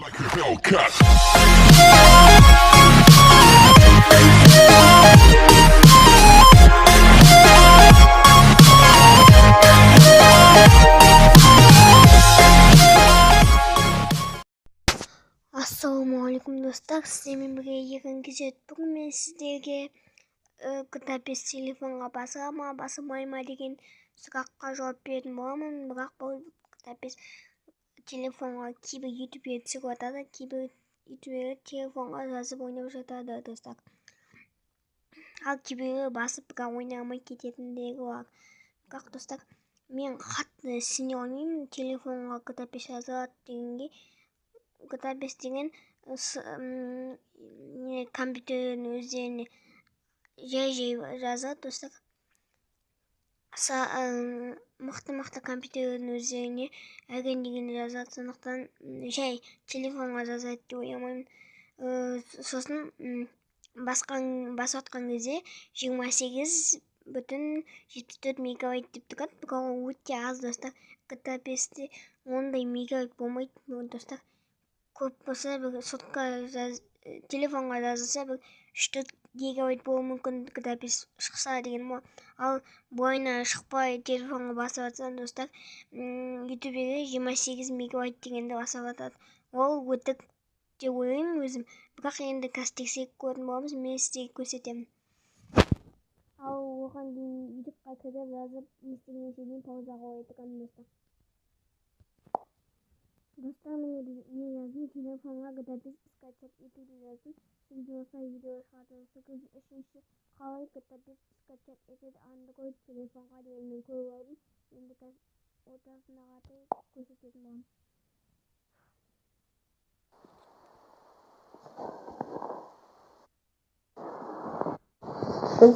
Like a Hellcat. Ассалаумағалейкум, достар! Сіздермен бірге Ерін Кезет. Бүгін мен сіздерге GTA 5 телефонға басыла ма, басылмай ма деген сұраққа жауап беретін боламын. Бірақ бұл GTA 5 телефонға кейбір ютубер түсіріп жатады, кейбір ютуберлер телефонға жазып ойнап жатады, достар. Ал кейбіреулер басып, бірақ ойнай алмай кететіндері бар. Бірақ, достар, мен қатты сене алмаймын телефонға GTA 5 жазылады дегенге. GTA 5 деген не, компьютердің өздеріне жай-жай жазады, достар. Мықты-мықты компьютердің өздеріне әрең дегенде жазады, сондықтан жай телефонға жазады деп ойламаймын. Сосын басып жатқан кезде 28,74 мегабайт деп тұрады, бірақ ол өте аз, достар. GTA 5-те ондай мегабайт болмайды, достар. Көп болса, бір сотка телефонға жазылса, бір 3-4 гигабайт болуы мүмкін GTA 5 шықса деген ғой. Ал былайына шықпай телефонға басып жатсаң, достар, ютубеге 28 мегабайт дегенді басып жатады. Ол өтірік деп ойлаймын өзім. Бірақ енді қазір тексеріп көретін боламыз, мен сіздерге көрсетемін. Ал оған дейін ютубқа кіріп жазып, не істегенше дейін паузаға қоя тұрамын, достар. Достар, міне, мен жаздым, телефонға GTA 5 скачать етуді жаздым. Сізде осылай видео шығады. 803-ші қалай GTA 5 скачать етеді Android телефонға деген мен көріп алдым. Енді қазір ортасына қаратай көрсететін боламын. Біз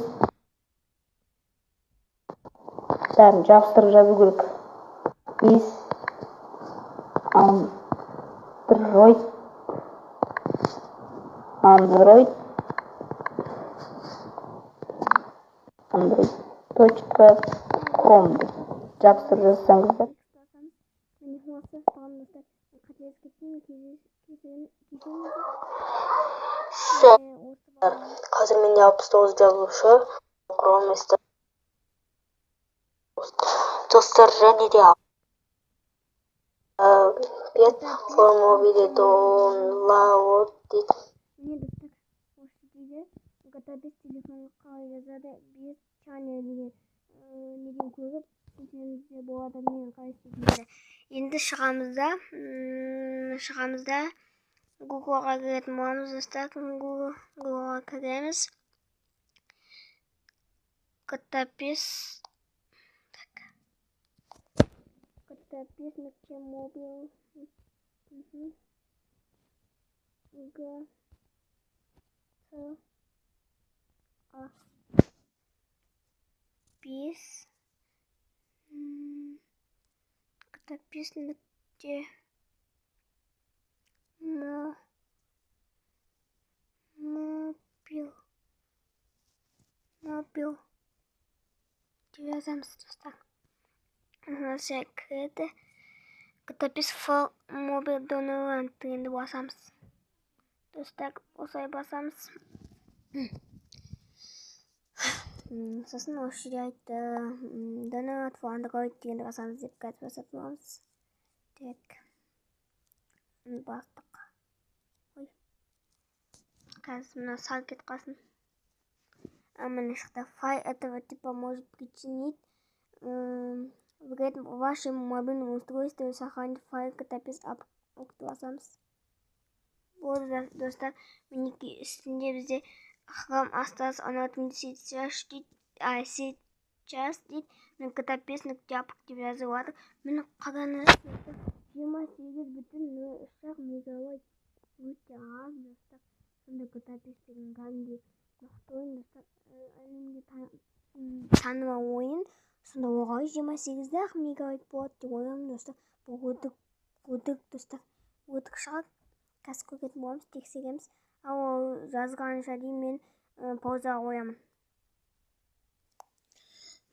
бәрін жабыстырып жазу керек. Бес Android точка ком деп жабыстырып жазсаңыздар. Міне, осы қалған, достар, қателесіп кеттім, кешіріңіздер. Осы баланы Қазір менде 69 жазылушы. Chrome достар, және де бет for mobile download дейді. Міне, достар, осы дейді, GTA 5 телефонға қалай жазады, 5 channel деген неден көріп түсінсеңіз болады мен қалай істейтінімді. Енді шығамыз да Гуглға кіретін боламыз, достар. Гуглға кіреміз. GTA 5, так, GTA 5 нүкте мобил Г Т А 5 GTA 5 нүкте мобил деп жазамыз, достар. Осы кіреді. GTA 5 for mobile download дегенді басамыз, достар. Осылай басамыз. Сосын осы жерде айтты, download for Android дегенді басамыз деп. Қазір басатын боламыз. Так, бастық. Ой, қазір мына сал кетіп қалсын. А, міне, шықты. Файл этого типа может причинить вред вашему мобильному устройству. Сохранить файл GTA 5 app басамыз. Болды, достар. Мінекей, үстінде бізде Chrome остался он сейчас дейді, а сейчас дейді, GTA 5 нүкте апк деп жазып жатыр. Міне, қараңыздар, 28,03 мегабайт, өте аз, достар. Сонда GTA 5 деген кәдімгідей мықты ойын, достар, әлемге танымал ойын. Сонда оған 28 ақ мегабайт болады деп ойлаймын, достар. Бұл өтірік, өтірік, достар, өтірік шығар. Қазір көретін боламыз, тексереміз. Ал ол жазғанша дейін мен паузаға қоямын,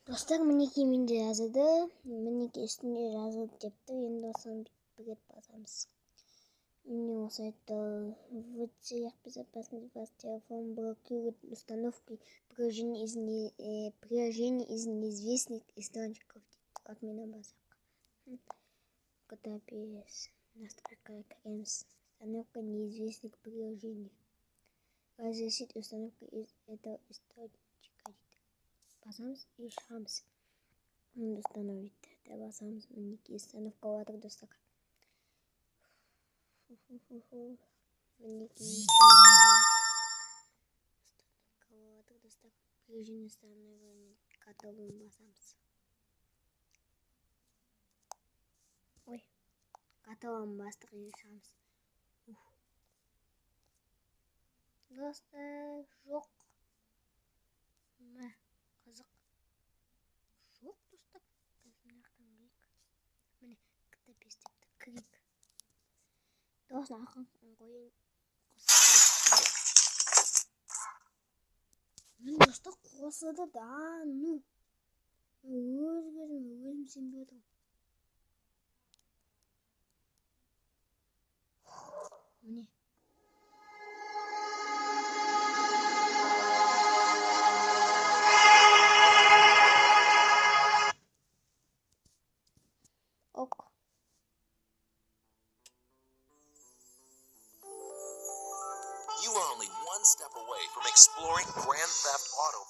достар. Мінекей, менде жазылды. Мінекей, үстінде жазылды деп тұр. Енді осыны бүйтіп бір рет басамыз. Міне, осы айтты: в целях безопасности ваш телефон блокирует установки приложений из неизвестных источников дейді. Отмена басайық. GTA 5 настройка кіреміз. Установка неизвестных приложений. Разрешить установку из этого источника дейді. Басамыз и шығамыз. Установить деп басамыз. Мінекей, установка болып жатыр, достар. Мінекей, установка болып жатыр, достар. Приложение установлено. Готовын басамыз. Ой, готовын бастық, енді шығамыз. Достар, жоқ. Мә, қызық. Жоқ, достар. Қазір мына жақтан кірейік. Міне, GTA 5 депті. Кірейік. Дауысын ақырын қояйын. Міне, достар, қосылды да, ну. Өз көзіме өзім сенбей отырмын. Міне. Ок. You are only one step away from exploring Grand Theft Auto.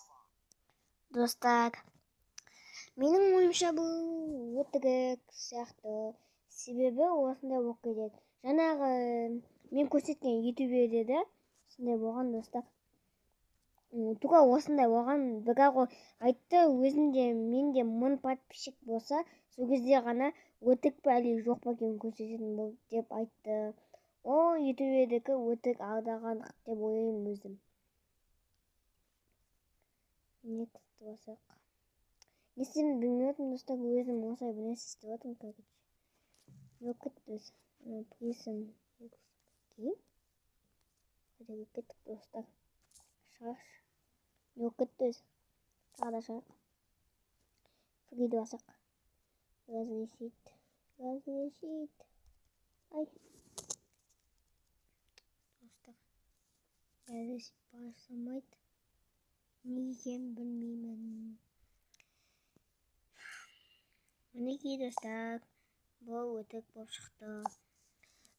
Достар, менің ойымша, бұл өтірік сияқты. Себебі осындай болып кетеді. Жаңағы мен көрсеткен ютуберде де сондай болған, достар. Тура осындай болған, бірақ ол айтты өзінде: менде 1000 подписчик болса, сол кезде ғана өтірік па әлде жоқ па екенін көрсететін болды деп айтты. Ол ютубердікі өтірік, алдағандық деп ойлаймын өзім. Next басайық. Не істерімді білмей отырмын, достар, өзім осылай бір нәрсе істеп жатырмын, короче. Жоқ, кетті өзі. Присм. Кейін. Қайда кеттік, достар? Шығайықшы. Жоқ, кетті өзі. Тағы да шығайық. Фриді басайық. Разрешить. Разрешить. Ай. Достар. Разрешить басылмайды. Неге екенін білмеймін. Мінекей, достар, бұл өтірік болып шықты.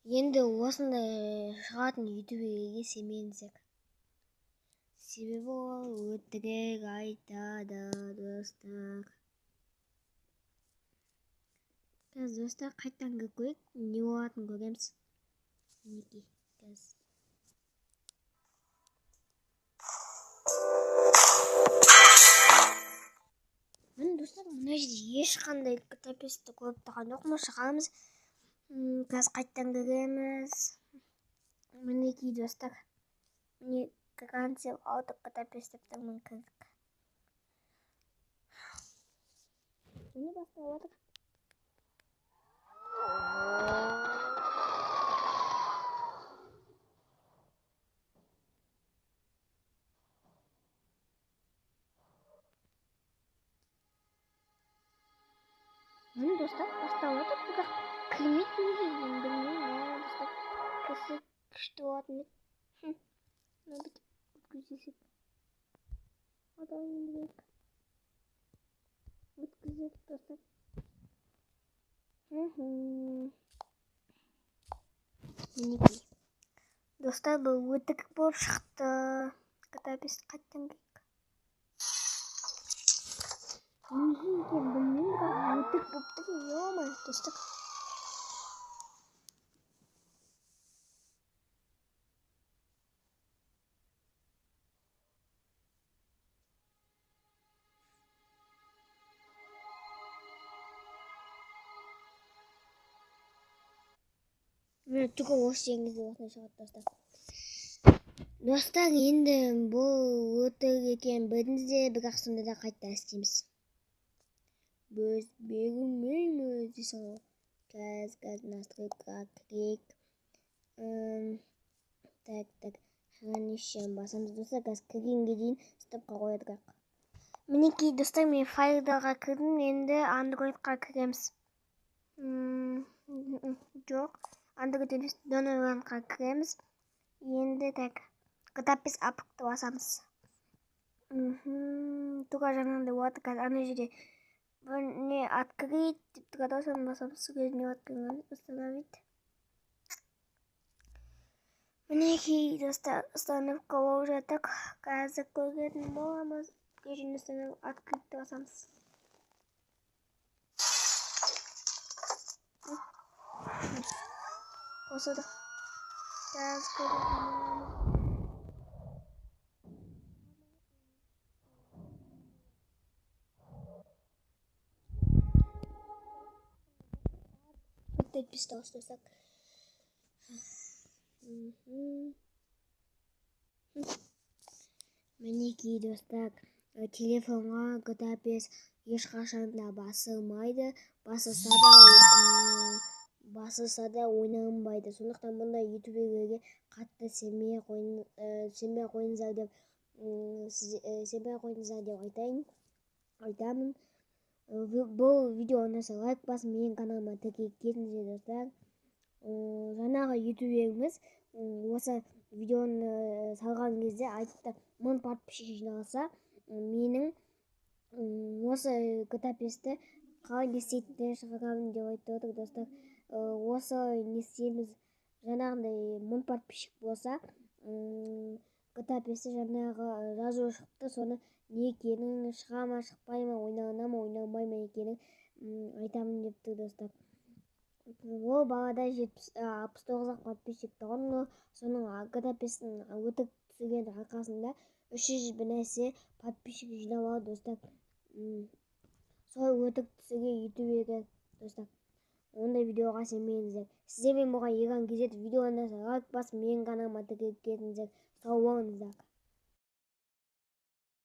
Енді осындай шығатын ютуберге сенбеңіздер. Себебі ол өтірік айтады, достар. Қазір, достар, қайтадан кіріп көрейік, не болатынын көреміз. Мінекей, қазір. Міне, достар, мына жерде ешқандай GTA 5-ті көріп тұрған жоқпын. Шығамыз. Қазір қайтадан кіреміз. Мінекей, достар. Міне, Grand Theft Auto GTA 5 деп тұр, міне, кірдік. Міне, басталып жатыр. Міне, достар, басталып жатыр, бірақ кірмейді, неге екенін білмеймін. Мә, достар, кірсе күшті болатын еді. Мына бүйтіп өткізсек. Одан кейін өткізеді, достар. Мінекей. Достар, бұл өтірік болып шықты. GTA 5 қайтадан кірейік. Неге екенін білмеймін, бірақ өтірік болып тұр, ё-моё, достар. Міне, түгі осы жеріңізде осындай шығады, достар. Достар, енді бұл өтірік екенін білдіңіздер, бірақ сонда да қайта істейміз. Біз берілмейміз дейсің ғой. Қазір настройкаға кірейік. Так, так. Хранилище басамыз, достар. Қазір кіргенге дейін стопқа қоя тұрайық. Мінекей, достар, мен файлдарға кірдім, енді Androidқа кіреміз. Жоқ, Android Download'қа кіреміз. Енді так GTA 5 апкты басамыз. Тура жаңағындай болады. Қазір ана жерде бір не открыть деп тұрады ғой, соны басамыз. Сол кезде не болады, установить. Мінекей, достар, установка болып жатыр. Қазір көретін боламыз. Включение, открыть басамыз. Қосылды. Қазір көретін боламыз. Достар. Мінекей, достар, телефонға GTA 5 ешқашан да басылмайды, басылса да ойнанбайды. Сондықтан бұндай ютуберлерге қатты сенбей қойыңыздар деп деп айтамын. Бұл видео ұнаса лайк басып, менің каналыма тіркеліп кетіңіздер, достар. Жаңағы ютуберіміз осы видеоны салған кезде айтты, 1000 подписчик жиналса, менің осы GTA 5-ті қалай не істейтінін шығарамын деп айтып отыр, достар. Осы не істейміз, жаңағындай 1000 подписчик болса, GTA 5-ті жаңағы жазу шықты, соны не екенін, шыға ма, шықпай ма, ойнана ма, ойналмай ма екенін айтамын деп тұр, достар. Ол балада 69 подписчик тұғын, соның GTA 5-тің өтіп түсірген арқасында 300 бір нәрсе подписчик жинап алды, достар. Сол өтіп түсірген ютуберге, достар. Ондай видеоға сенбеңіздер. Сіздермен болған Ерлан Кезет. Видеоны лайк басып, менің каналыма тіркеліп кетіңіздер. Сау болыңыздар.